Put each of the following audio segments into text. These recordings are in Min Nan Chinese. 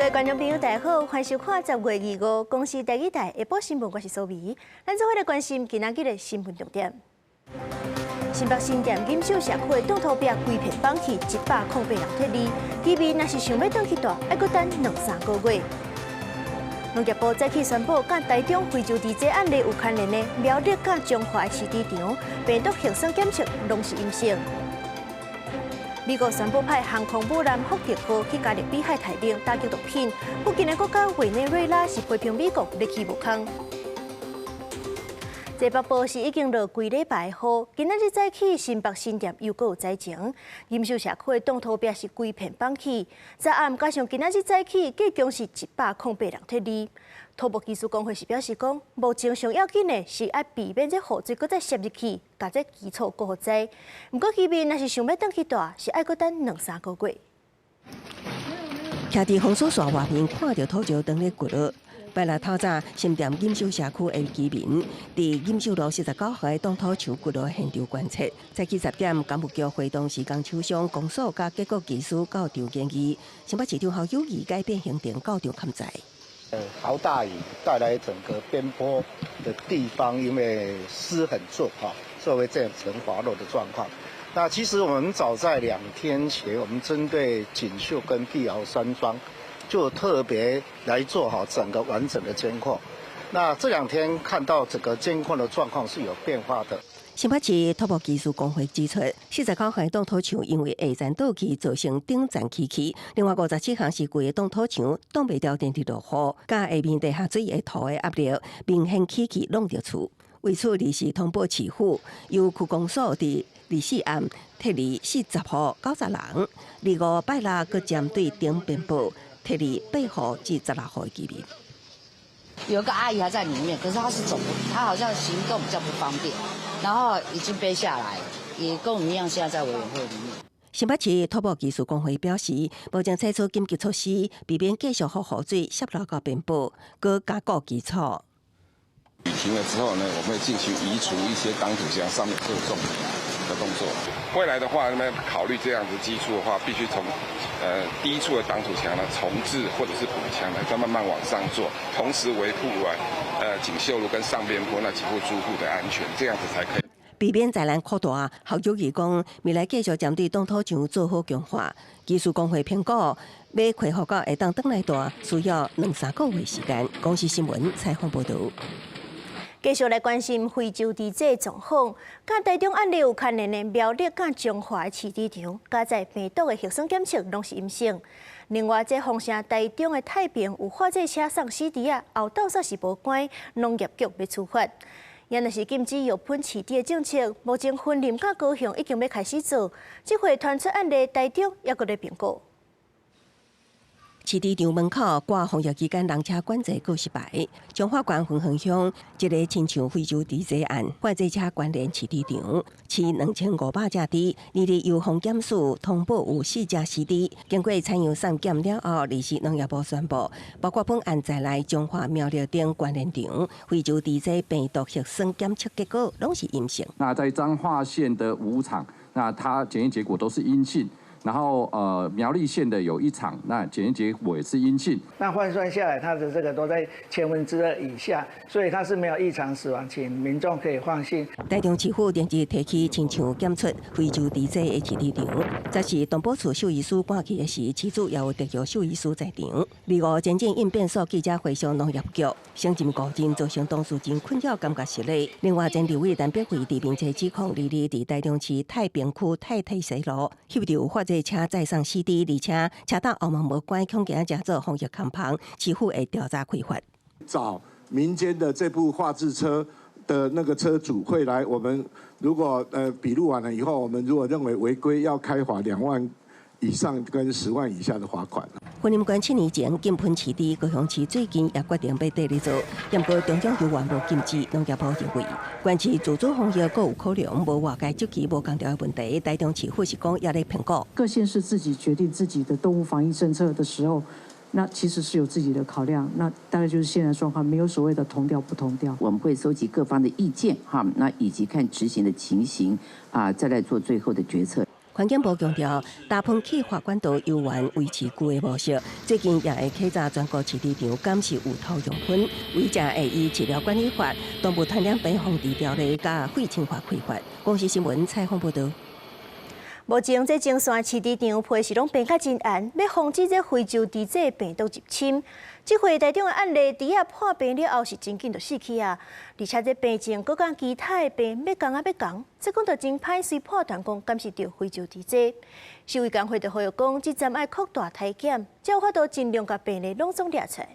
各位觀眾朋友，大家好，歡迎收看10月25公視台語台下晡新聞，我是蘇美。咱做伙來關心今仔日的新聞重點。新北新店錦繡社區的擋土壁規片崩去，108人撤離。居民若是想欲轉去蹛，愛閣等兩三個月。農業部早起宣布，佮台中非洲豬瘟案例有牽連的苗栗佮彰化飼豬場病毒核酸檢測攏是陰性。美國宣布派航空母艦福特號去加勒比海待命打擊毒品，附近的國家委內瑞拉是批評美國咧起無空。這北部是已經落幾禮拜雨，今仔日早起新北新店又閣有災情，錦繡社區的擋土壁是規片崩去。昨暗加上今仔日早起，計共是108人撤離。土木技師公會是表示講，目前上要緊的是愛避免這雨水閣再滲入去，共這基礎閣予災。毋過居民若是想欲轉去蹛，是愛閣等兩三個月。徛佇封鎖線外面，看著土石當咧滾落。拜六透早，新店錦繡社區的居民佇錦繡路49號的擋土牆滾落現場觀測。早起10點，工務局會同施工廠商、公所佮結構技師到場檢驗。新北市長侯友宜改變行程到場勘災。豪大雨帶來整個邊坡的地方，因為濕很重哈，所以會造成滑落的狀況。那其實我們早在2天前，我們針對錦繡跟碧瑤山莊，就特別來做好整個完整的監控。那這兩天看到整個監控的狀況是有變化的。新北市土木技師公會指出，49項擋土牆因為下層倒去造成頂層起去，另外57項是規个擋土牆擋袂牢連日落雨，佮下面地下水的土的壓力明顯起去挵著厝。為此，臨時通報市府，由區公所佇24暗撤離40戶90人，25拜六閣針對頂邊坡撤離8戶至16戶的居民。有個阿姨還在裡面，可是她是走不，她好像行動比較不方便，然後已經背下來，也跟我們一樣，現在在委員會裡面。新北市土木技師公會表示，目前採取緊急措施，避免繼續予雨水滲落到邊坡，閣加固基礎。雨停了之後呢，我們會進行移除一些擋土牆上面負重的動作。未來的話，那麼考慮這樣子基礎的話，必須從低處的擋土牆呢重置或者是補強來，再慢慢往上做，同時維護啊錦繡路跟上邊坡那幾戶住戶的安全，這樣子才可以。避免災難擴大，侯友宜講，未來繼續針對擋土牆做好強化。技師公會評估，欲恢復到會當轉來蹛，需要兩三個月時間。公視新聞採訪報導。繼續來關心非洲豬瘟狀況，佮台中案例有牽連的苗栗佮彰化的飼豬場，加在病毒的核酸檢測攏是陰性。另外，這封城台中的太平有貨車車送死豬仔，後鬥煞是無關，農業局欲處罰。也若是禁止藥噴飼豬的政策，目前雲林佮高雄已經欲開始做，這回傳出案例，台中猶閣咧評估。飼豬場門口掛防疫期間人車管制告示牌，彰化縣雲和鄉一个親像非洲豬瘟案，貨載車關聯飼豬場，飼2500隻豬，2日由防檢署通報有四隻死豬。經過採樣送檢了後，二四農業部宣布，包括本案在內彰化苗栗等關聯場，非洲豬瘟病毒核酸檢測結果攏是陰性。那在彰化縣的五場，那它檢驗結果都是陰性。然後苗栗縣的有一場，那檢驗結果也是陰性。那換算下來，它的這個都在0.2%以下，所以它是沒有異常死亡，請民眾可以放心。台中市府連日提起親像檢出非洲豬瘟的飼豬場，這是動保處獸醫師趕去的時，飼主也有特約獸醫師在場。25前進應變所記者會上農業局，承認誤認造成當事人困擾，感覺失禮。另外，前立委陳碧惠佇面冊指控，2日佇台中市太平區太退西路，翕著有貨載車載送死豬，而且車斗後門無關，恐驚成做防疫空縫，市府會調查開罰。找民間的這部化制車的那個車主會來，我們如果筆錄完了以後，我們如果認為違規，要開罰2萬以上跟10萬以下的罰款。雲林縣7年前禁噴飼豬，高雄市最近也決定欲綴咧做，毋過中獎猶原無禁止，農業部認為，縣市自主防疫閣有考量，無外界質疑無仝調的問題。台中市府是講猶咧評估。各縣市自己決定自己的動物防疫政策的時候，那其實是有自己的考量。那大概就是現在狀況，沒有所謂的同調不同調。我們會收集各方的意見，哈，那以及看執行的情形啊，再來做最後的決策。環境部強調，大噴氣化管道猶原維持舊的模式。最近也會稽查全國飼豬場，敢是有偷養分，違者會依飼料管理法、動物傳染病防治條例佮廢氰化開罰。公視新聞採訪報導。目前這前線飼豬場批是攏病甲真嚴，欲防止這非洲豬瘟病毒入侵。這回台中的案例，豬仔破病了後是真緊就死去啊！而且這病症閣佮其他的病欲仝仔欲仝，這講就真歹勢判斷講敢是著非洲豬瘟。獸醫工會就呼籲講，這站愛擴大篩檢，才有法度盡量共病例攏總掠出來。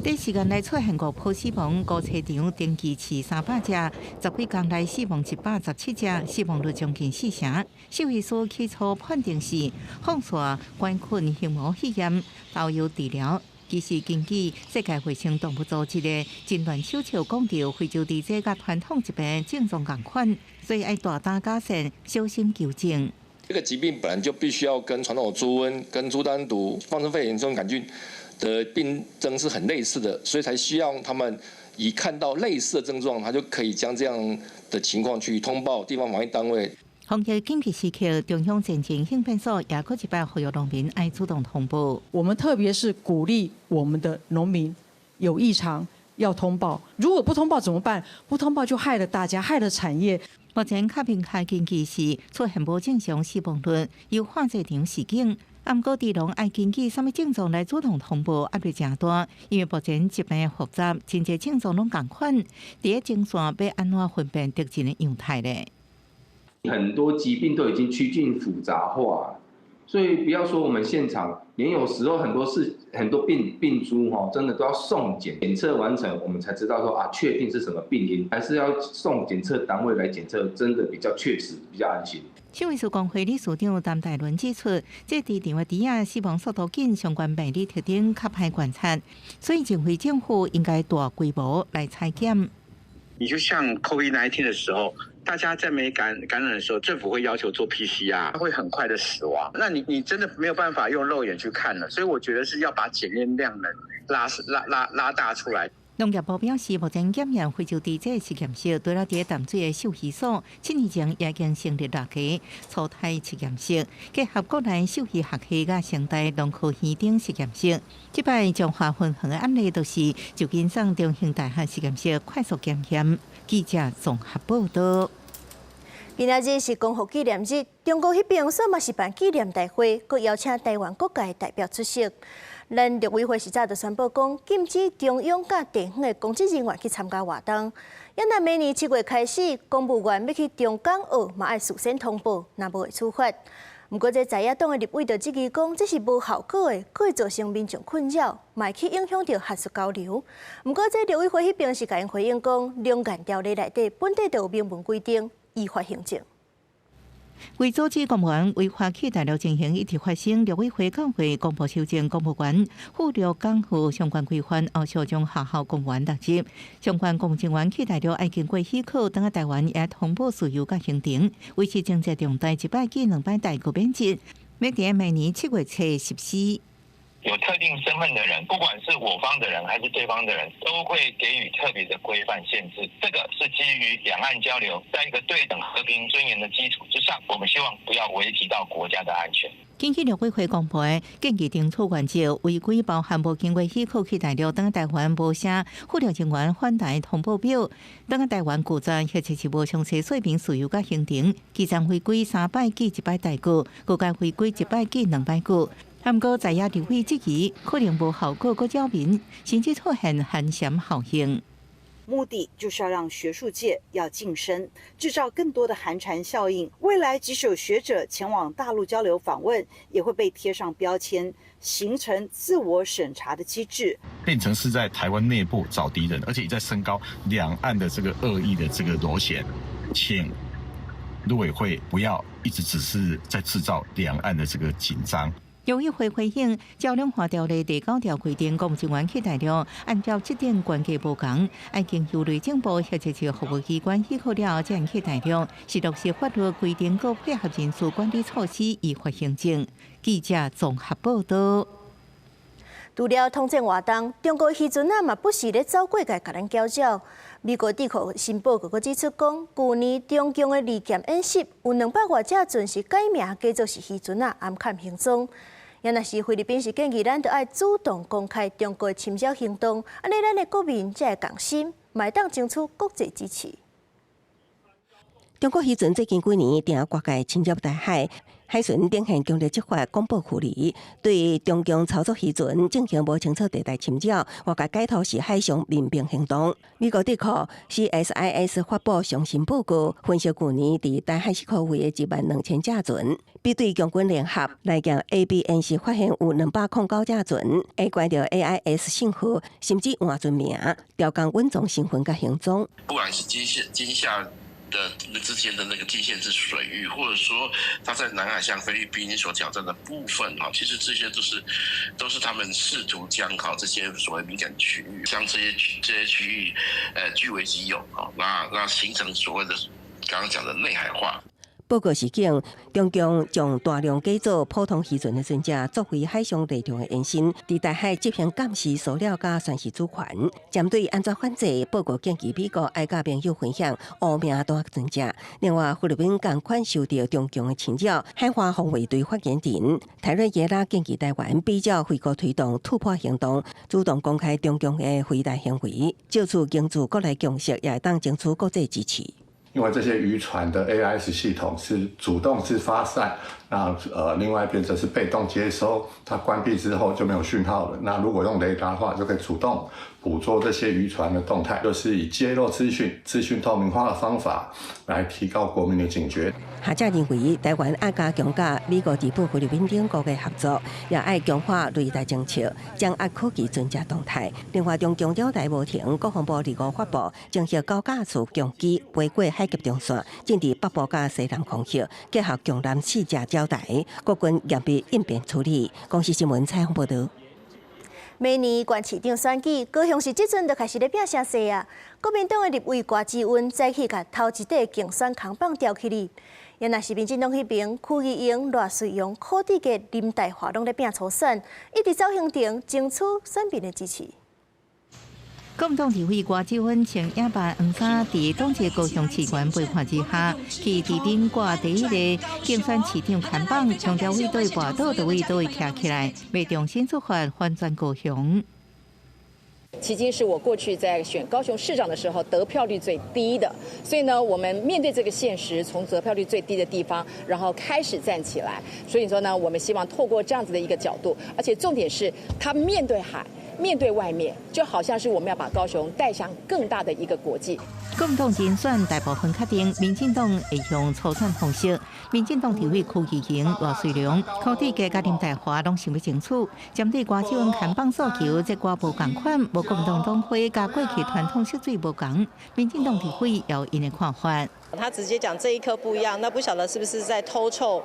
短時間內出現五波死亡，五畜場登記飼300隻，十幾工內死亡117隻，死亡率將近四成。獸醫師起初判定是放射桿菌胸膜肺炎，投藥治療。其實根據世界衛生動物組織的診斷手冊講著，非洲豬瘟佮傳統疾病症狀仝款，所以愛大膽假設，小心求證。這個疾病本來就必須要跟傳統的豬瘟、跟豬丹毒、放射肺炎這種桿菌的病徵是很類似的，所以才需要他們一看到類似的症狀，他就可以將這樣的情況去通報地方防疫單位。防疫緊急時刻，中央戰情應變所也閣一擺呼籲農民愛主動通報。我們特別是鼓勵我們的農民有異常要通報，如果不通報怎麼辦？不通報就害了大家，害了產業。目前較明確根據是出現無正常死亡率，由化製廠示警。毋過，豬農愛根據啥物症狀來主動通報，壓力誠大，因為目前疾病複雜，真濟症狀攏仝款，佇咧前線欲按怎分辨敵人的樣態咧？很多疾病都已經趨近複雜化，所以不要說我們現場，連有時候很多事、很多病豬哈，真的都要送檢，檢測完成，我們才知道說啊，確定是什麼病因，還是要送檢測單位來檢測，真的比較確實，比較安心。獸醫師公會理事長陳大倫指出，這豬場的豬仔死亡速度緊，相關病理特徵較歹觀察，所以認為政府應該大規模來採檢。你就像 COVID-19 的時候，大家在沒感染的時候，政府會要求做 PCR，會很快的死亡。那你真的沒有辦法用肉眼去看了，所以我覺得是要把檢驗量能拉大出來。農業部表示，目前檢驗非洲豬瘟實驗室，除了佇淡水的獸醫所，7年前也已經成立六個初態實驗室，結合國內獸醫學系佮成大農科院等實驗室。這擺彰化分園的案例，就是舊金山中興大學實驗室快速檢驗。記者綜合報導。今仔日是光復紀念日，中國彼邊煞嘛是辦紀念大會，閣邀請台灣各界代表出席。咱陸委會是早就宣布講，禁止中央佮地方的公職人員去參加活動。猶若明年7月開始，公務員欲去中港澳，嘛愛事先通報，若無會處罰。毋過這在野黨的立委就質疑講，這是無效果的，閣會造成民眾困擾，嘛會去影響著學術交流。毋過這陸委會彼邊是共𪜶回應講，兩岸條例內底本底就有明文規定，依法行政。為阻止公務員違法去大陸情形一直發生，陸委會九月公布修正公務員赴陸港澳相關規範，後續將學校公務員納入。相關公務員去大陸愛經過許可，轉來台灣也通報事由佮行程，維持政策重大一擺至兩擺代過免職，欲佇明年7月初實施。有特定身份的人，不管是我方的人還是對方的人，都會給予特別的規範限制。這個是基於兩岸交流，在一個對等、和平、尊嚴的基礎之上，我們希望不要危及到國家的安全。根據陸委會公布的建議懲處原則，違規包含無經過許可去大陸轉台灣無寫赴陸人員返台通報表，轉台灣拒絕或者是無詳細說明事由佮行程，基層違規三擺記一擺代過，高階違規一擺記兩擺過。毋過在野立委質疑，可能無效果，閣擾民，甚至出現寒蟬效應。目的就是要讓學術界要晉升，製造更多的寒蟬效應。未來即使有學者前往大陸交流訪問，也會被貼上標籤，形成自我審查的機制，變成是在台灣內部找敵人，而且也在升高兩岸的這個惡意的這個螺旋。請陸委會不要一直只是在製造兩岸的這個緊張。陸委會回應，照兩岸條例第九條規定，公務人員去大陸，按照職等權責無仝，愛經由內政部或者是服務機關許可了後，才能去大陸，是落實法律規定，閣配合人事管理措施，依法行政。記者綜合報導。除了統戰活動，中國漁船仔嘛不時咧走過界共咱攪擾。美國智庫新報告閣指出講，舊年中共的利劍演習有200外隻船是改名假做是漁船仔暗崁行蹤。也若是菲律賓是建議咱著愛主動公開中國侵擾行動，按呢咱的國民才會共心，嘛會當爭取國際支持。中國漁船最近幾年定跨界侵入台海，海巡展現強力執法，廣報距離，對中共操作漁船進行無清楚地帶侵擾，外界解讀是海上民兵行動。美國智庫 CSIS 發布上新報告，分析舊年佇台海四區域的12000隻船，比對共軍聯合來講 ABNC 發現有209隻船會關著 AIS 信號，甚至換船名，調降隱藏身份佮行蹤。不管是金廈金廈的那之間的那個禁限制水域，或者說他在南海向菲律賓所挑戰的部分啊，其實這些都是他們試圖將好這些所謂敏感區域，將這些區域，據為己有啊，那形成所謂的剛剛講的內海化。報告示警，中共將大量改造普通漁船的船隻作為海上力量的延伸，佇台海執行監視、騷擾佮宣示主權。針對按怎反制，報告建議美國愛佮盟友分享烏名單船隻。另外，菲律賓仝款受著中共的侵擾，海華防衛隊發言人泰瑞耶拉建議台灣比照菲國推動突破行動，主動公開中共的飛彈行為，藉此凝聚國內共識，也會當爭取國際支持。因為這些漁船的 AIS 系統是主動式發散，那另外一邊則是被動接收，它關閉之後就沒有訊號了。那如果用雷達的話，就可以主動捕捉這些漁船的動態，就是以揭露資訊、資訊透明化的方法來提高國民的警覺。學者認為，台灣愛加強佮美國、日本、菲律賓等國的合作，也愛強化雷達偵測，掌握科技船隻動態。另外，中共釣台無停，國防部25發布，偵獲9架次共機飛過海峽中線，進佇北部佮西南空域，結合強艦四隻釣台，國軍嚴密應變處理。公視新聞採訪報導。明年縣市長選舉，高雄市這陣就開始咧拼聲勢啊！國民黨的立委郭志溫早起共頭一塊競選扛棒吊起哩。也若是民進黨彼邊，柯議員賴瑞陽、柯志杰、林岱樺攏咧拼初選，一直走行程爭取選民的支持。國民黨立委郭志溫穿野白黃衫，佇黨籍高雄市議員陪伴之下，去佇頂掛第一个競選市長看板，強調為佗位跋倒，就為佗位徛起來，欲重新出發，翻轉高雄。迄今是我過去在選高雄市長的時候得票率最低的，所以呢，我們面對這個現實，從得票率最低的地方，然後開始站起來。所以說呢，我們希望透過這樣子的一個角度，而且重點是他面對海，面對外面，就好像是我們要把高雄帶向更大的一個國際。國民黨人選大部分確定，民進黨會用初選方式。民進黨立委柯議員賴瑞隆、柯志杰佮林岱樺攏想欲爭取，針對郭志溫看板訴求，這寡無仝款，無國民黨黨徽佮過去傳統色水無仝。民進黨立委有𪜶的看法。他直接講這一顆不一樣，那不曉得是不是在偷臭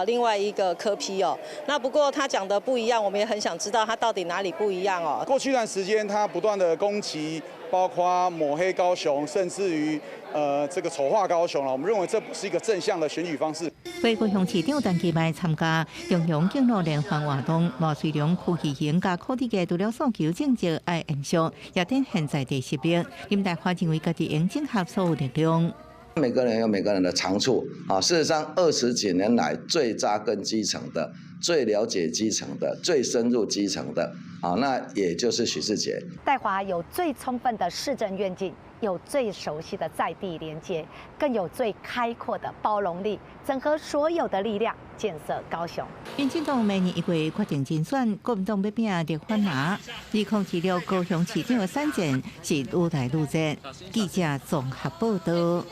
另外一個柯 P 哦。那不過他講的不一樣，我們也很想知道他到底哪裡不一樣哦。過去一段時間，他不斷的攻擊，包括抹黑高雄，甚至於這個醜化高雄了。我們認為這不是一個正向的選舉方式。非高雄市長陳其邁參加中央敬老聯歡活動，賴瑞隆、柯議員佮柯志杰除了訴求政績愛延續，也展現在地實力。林岱樺認為家己應整合所有力量。每個人有每個人的長處啊。事實上，20幾年來最扎根基層的、最了解基層的、最深入基層的啊，那也就是許智傑。岱樺有最充分的市政願景，有最熟悉的在地連接，更有最開闊的包容力，整合所有的力量，建設高雄。民進黨明年1月決定競選，國民黨欲拼立法拿，2026高雄市長的選戰是愈來愈熱。記者綜合報道。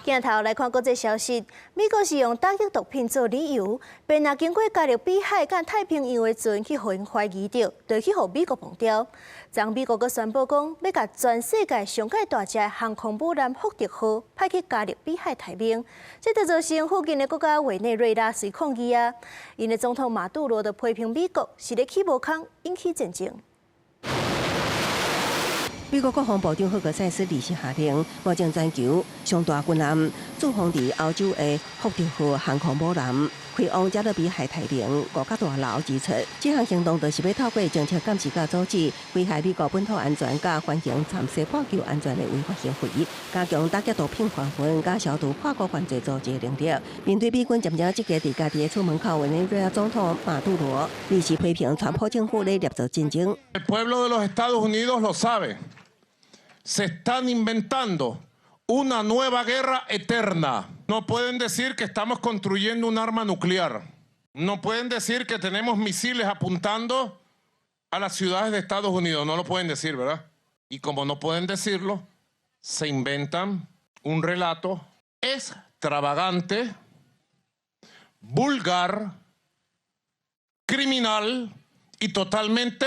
鏡頭來看國際消息，美國是用打擊毒品做理由，便若經過加勒比海佮太平洋的船去予𪜶懷疑著，就去予美國碰著。昨美國閣宣布講，欲共全世界上蓋大隻的航空母艦福特號派去加勒比海待命，這就造成附近的國家委內瑞拉隨抗議啊。𪜶的總統馬杜羅就批評美國是咧起無空引起戰爭。美國國防部長赫格塞斯臨時下令，目前全球上大軍艦駐防佇歐洲的福特號航空母艦，開開往加勒比海太平五角大樓指出，這項行動就是欲透過偵測監視佮阻止危害美國本土安全佮環境參西半球安全的違法行為，加強打擊毒品販運佮消除跨國犯罪組織能力。面對美軍漸漸集結佇家己的厝門口，委內瑞拉總統馬杜羅臨時批評川普政府咧捏造戰爭。 El pueblo de los Estados Unidos lo sabe. Se están inventando una nueva guerra eterna. No pueden decir que estamos construyendo un arma nuclear. No pueden decir que tenemos misiles apuntando a las ciudades de Estados Unidos. No lo pueden decir, ¿verdad? Y como no pueden decirlo, se inventan un relato extravagante, vulgar, criminal y totalmente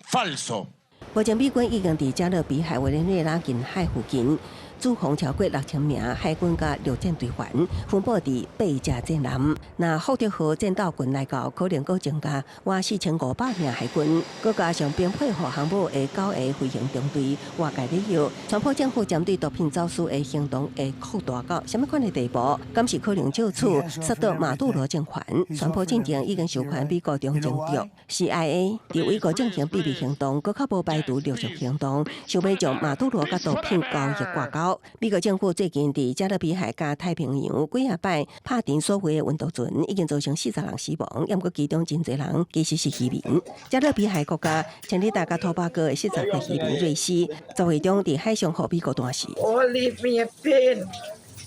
falso. 目前美軍已經佇加勒比海委內瑞拉近海附近駐防超過6000名海軍佮陸戰隊員，分布佇八隻戰艦。若福德號戰鬥群來到，可能閣增加倚4500名海軍，閣加上編配予航母的九个飛行中隊，外界咧憂，川普政府針對毒品走私的行動會擴大到啥物款的地步？敢是可能就此殺倒馬杜羅政權？川普進前已經授權美國中情局 CIA 佇美國進行秘密行動，閣較無排除陸續行動，想欲將馬杜羅佮毒品交易掛鈎。美國政府最近佇加勒比海佮太平洋幾仔擺拍沉所謂的運毒船，已經造成40人死亡，猶閣其中真濟人其實是漁民。加勒比海國家千里達佮托巴哥的40個漁民瑞士，10月中佇海上予美國彈死。 All leave me in pain.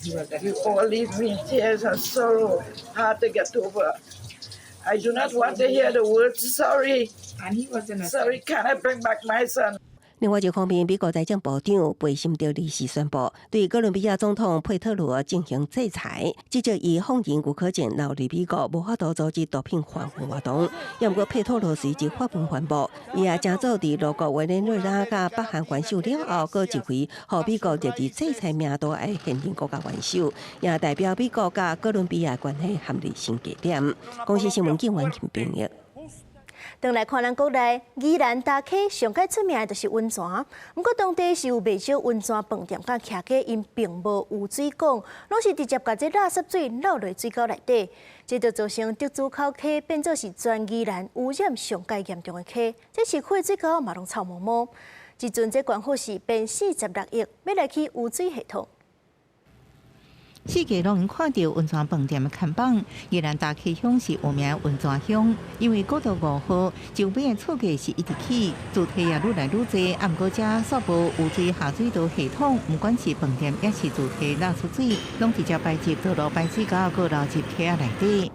You all leave me in tears and sorrow, hard to get over. I do not want to hear the words sorry. Sorry, can I bring back my son? 另外一方面，美國財政部長貝森特臨時宣布，對哥倫比亞總統佩特羅進行制裁，指責伊放任古柯鹼流入美國，無法度阻止毒品販運活動。猶毋過佩特羅隨即發文反駁，伊也成做佇俄國委內瑞拉佮北韓元首了後，閣一回予美國列入制裁名單的現任國家元首，也代表美國佮哥倫比亞關係陷入新低點。公視新聞記員編譯。轉來看咱國內，宜蘭大溪上蓋出名的就是溫泉。毋過當地是有袂少溫泉飯店佮徛家，𪜶並無污水管，攏是直接共這垃圾水漏落水溝內底，這就造成竹子口溪變做是全宜蘭污染上蓋嚴重的溪。這市區的水溝嘛攏臭毛毛。這陣這縣府是編46億，欲來起污水系統。四界攏會看著溫泉飯店的看板，宜蘭大溪鄉是有名溫泉鄉，因為國道5號周邊的厝價是一直起，住宅也愈來愈濟，啊，毋過遮煞無污水下水道系統，毋管是飯店抑是住宅垃圾水，攏直接排入道路排水溝，閣流入溪仔內底。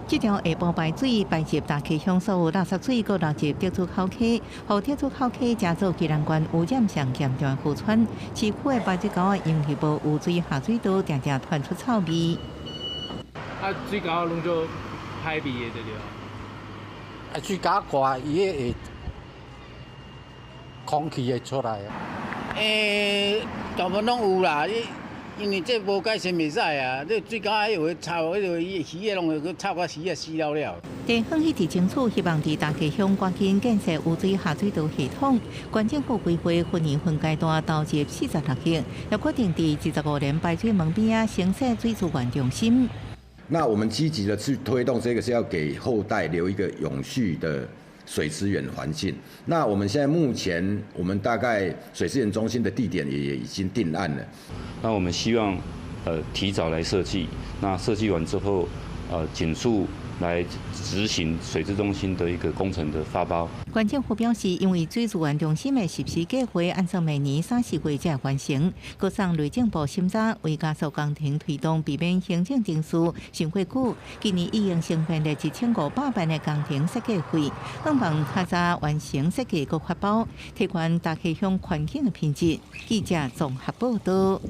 這條下晡排水排入大溪鄉所有垃圾水，閣流入竹子口溪，予竹子口溪成做宜蘭縣污染上嚴重的河川。市區的排水溝因為無污水下水道，定定傳出臭味。啊，水溝攏做歹味的對著。啊，水溝掛伊會空氣會出來。欸，大部分攏有啦，因為這無改善袂使啊！這水溝還會臭，彼個魚仔攏會閣臭甲魚仔死了了。地方一直爭取，希望佇大溪鄉趕緊建設污水下水道系統。縣政府規劃分年分階段投入46億，也決定佇25年排水門邊仔新設水資源中心。那我們積極的去推動這個，是要給後代留一個永續的水資源環境。那我們現在目前，我們大概水資源中心的地點也已經定案了。那我們希望，提早來設計。那設計完之後，盡速來執行水資中心的一個工程的發包。縣政府表示，因為水資源中心的實施計劃按算明年三四月才完成，閣送內政部審查，為加速工程推動，避免行政程序傷過久。今年已經承辦了1500萬的工程設計費，希望較早完成設計閣發包，提懸大溪鄉環境的品質。記者綜合報道。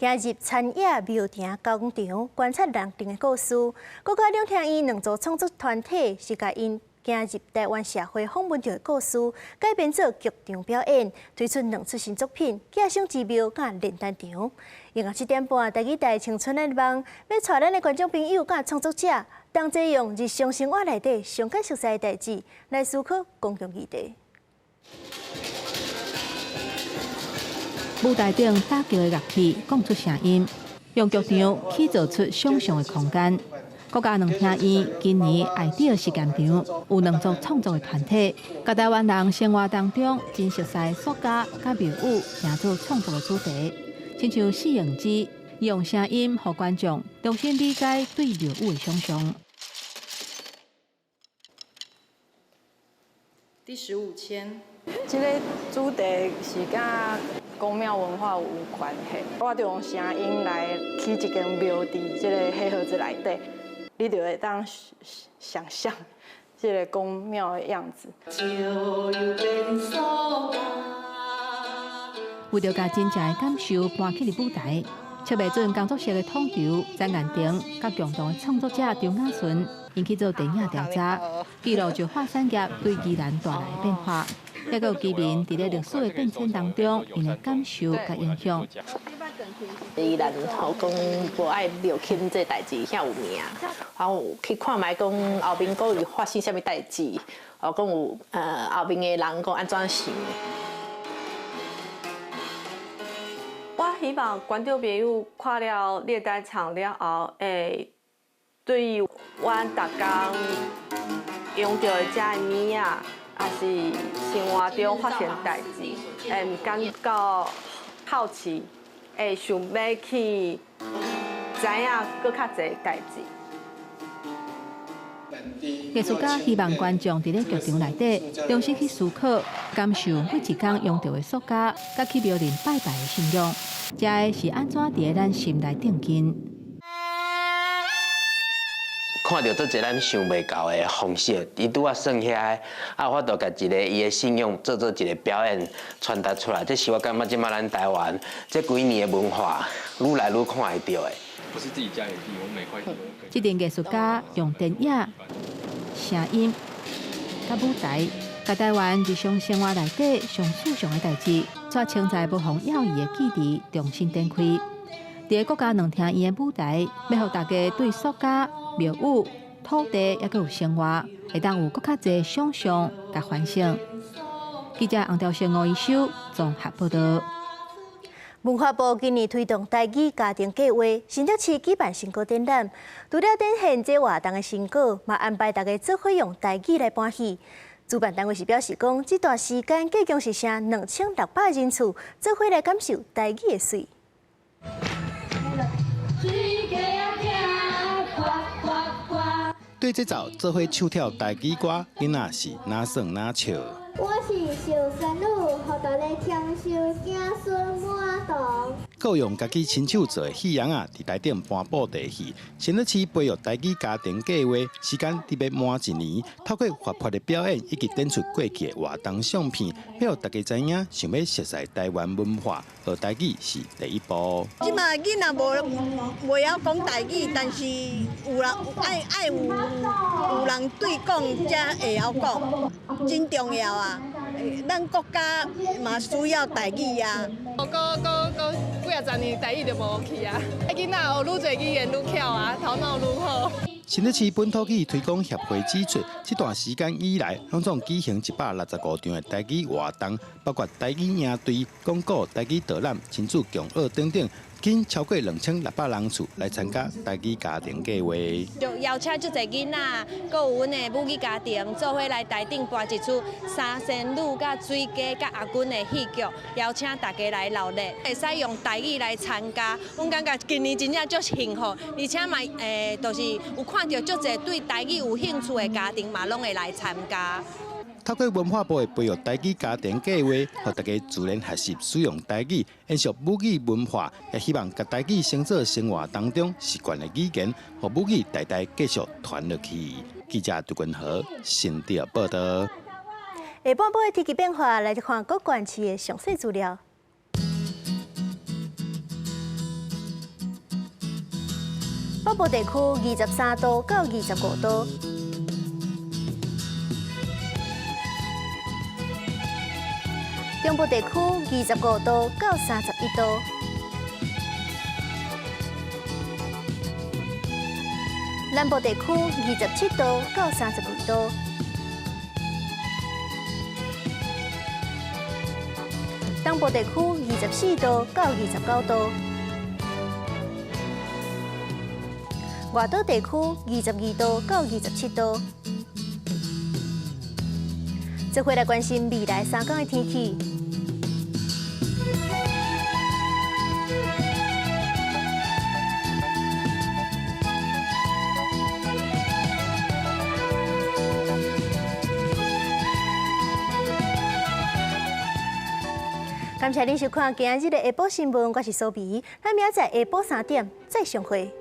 行入田野廟埕工場，觀察人定的故事。國家兩廳院兩組創作團體是共𪜶行入台灣社會訪問著的故事，改編做劇場表演，推出兩齣新作品《寄生之廟》佮煉丹場。晚間7點半，台語台青春的夢，欲帶咱的觀眾朋友佮創作者，同齊用日常生活內底上較熟悉的代誌來思考公共議題。舞台頂打擊的樂器，講出聲音。用劇場去造出想像的空間。國家兩廳院今年愛德實驗場有兩組創作的團體，共台灣人生活當中真熟似塑膠佮廟宇，成做創作的主題，親像攝影機用聲音予觀眾重新理解對廟宇的想像。第15籤，這個主題是佮宮廟文化有關係，我就用聲音來起一間廟佇這個黑盒子內底。你就會當想象這個宮廟的樣子。為著共真正的感受搬去佇舞台，赤袂準工作室的統籌詹彦廷，佮共同的創作者張雅純，𪜶去做電影調查，記錄石化產業對宜蘭帶來的變化，抑閣有居民佇咧歷史的變遷當中，𪜶的感受佮影響。宜蘭吼講無愛尿親這代誌遐有名，然後去看覓講後面閣有發生啥物代誌，哦講有後面的人講按怎想。我希望觀眾朋友看了獵單場了後，會對於阮逐工用著的這个物仔，抑是生活中發生代誌，會感覺好奇。會想欲去知影閣較濟代誌。藝術家希望觀眾佇咧劇場內底重新去思考、感受每一工用著的塑膠，佮去廟裡拜拜的信仰，這个是按怎佇咧咱心內定根。看著足濟咱想袂到的方式，伊拄仔算遐，啊，有法度共一个伊的信仰做做一个表演傳達出來，這是我感覺這擺咱台灣這幾年的文化愈來愈看會著的。不是自己家裡地，我每塊地。這陣藝術家用電影、聲音、佮舞台，共台灣日常生活內底上日常的代誌，煞穿在無妨搖曳的記憶重新展開。佇個國家兩廳院的舞台，欲予大家對塑膠、廟宇、土地，抑閣有生活，會當有閣較濟想像佮幻想。記者洪兆勝、吳一修綜合報導。文化部今年推動台語家庭計劃，新竹市舉辦成果展覽，除了展現這活動的成果，嘛安排大家做伙用台語來搬戲。主辦單位是表示講，這段時間計共是剩2600人次，做伙來感受台語的媠。對這首做伙唱跳台語歌，囡仔是哪耍哪笑。我是小仙女，予大家長壽子孫滿堂。閣用家己親手做的戲秧仔，佇台頂搬布袋戲。新竹市培育台語家庭計劃，時間佇欲滿一年，透過活潑的表演以及展出過去的活動相片，欲予大家知影，想欲熟似台灣文化，學台語是第一步。這馬囡仔無袂曉講台語，但是有人愛愛有有人對講，才會曉講，真重要啊！咱國家嘛需要台語啊。我閣閣閣幾仔十年台語就無去啊！囡仔學愈濟語言愈巧啊，頭腦愈好。新竹市本土語推廣協會指出，這段時間以來，攏總舉行165場的台語活動，包括台語營隊、講古、台語導覽、親子共學等等，僅超過2600人次來參加台語家庭計劃。就邀請足濟囡仔，閣有阮的母語家庭做伙來台頂搬一齣三仙女佮水雞佮阿君的戲劇，邀請大家來鬧熱，會使用台語來參加。阮感覺今年真正足幸福，而且嘛，就是有看著足濟對台語有興趣的家庭嘛，攏會來參加。透過文化部的培育台語家庭計劃，予大家自然學習使用台語，延續母語文化，也希望共台語當做生活當中習慣的語言，予母語代代繼續傳落去。記者杜君和新竹報導。下半晡的天氣變化，來看各縣市的詳細資料。北部地區23度到25度。中部地區25度到31度，南部地區27度到32度，東部地區24度到29度，外島地區22度到27度。這回來關心未來3天的天氣。感謝您收看今日的下晡新聞，我是蘇比，咱明仔載下晡3點再相會。